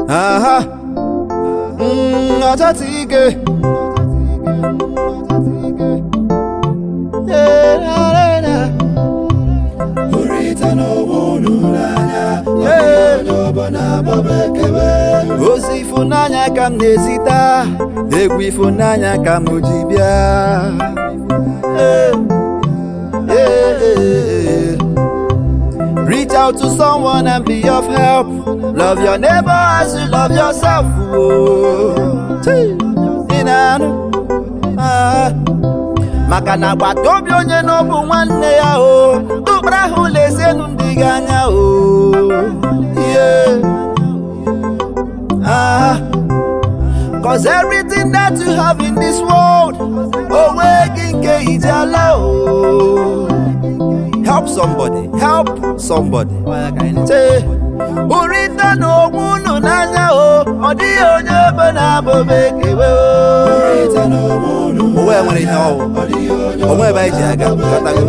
Aha. Ọchọtị ike. Hụrịta n'onwe unu n'anya, onye ọbụla abụba ekewe. Ozi ịfụnanya ka m na-ezita, egwu ịfụnanya ka m ji bịa. Hey, hey, hey. Reach out to someone and be of help. Love your neighbor as you love yourself. Oh. Chii. Ị na-anụ? Ah. Maka na agbata obi onye na ọ bụ nwanne ya o tụkpara ahụ lezienụ ndị gị anya o. Yeah. Ah. 'Cause everything that you have in this world, onwe gị nke iji ala o. Help somebody, help somebody. Chee. Hụrịta n'onwe unu n'anya o, ọ dịghị onye ebe na-abụbe ekewe o. Hụrịta n'onwe unu. Onwe nwere ihe ọwụ, onwe ebe anyị ji aga, ghọtago?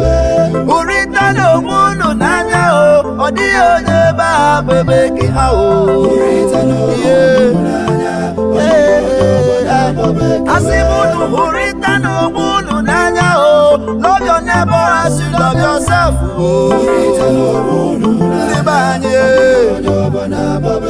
Hụrịta n'onwe unu n'anya o, ọ dịghị onye ebe a bụ ebe ke ha o. Hụrịta n'onwe unu n'anya, ọ dịghị onye ọbụla abụba ekewe. Asị m unu hụrịta n'onwe unu n'anya o, love your neighbor as you love yourself o. Hụrịta n'onwe unu Ndị be anyị onye ọbụla abụba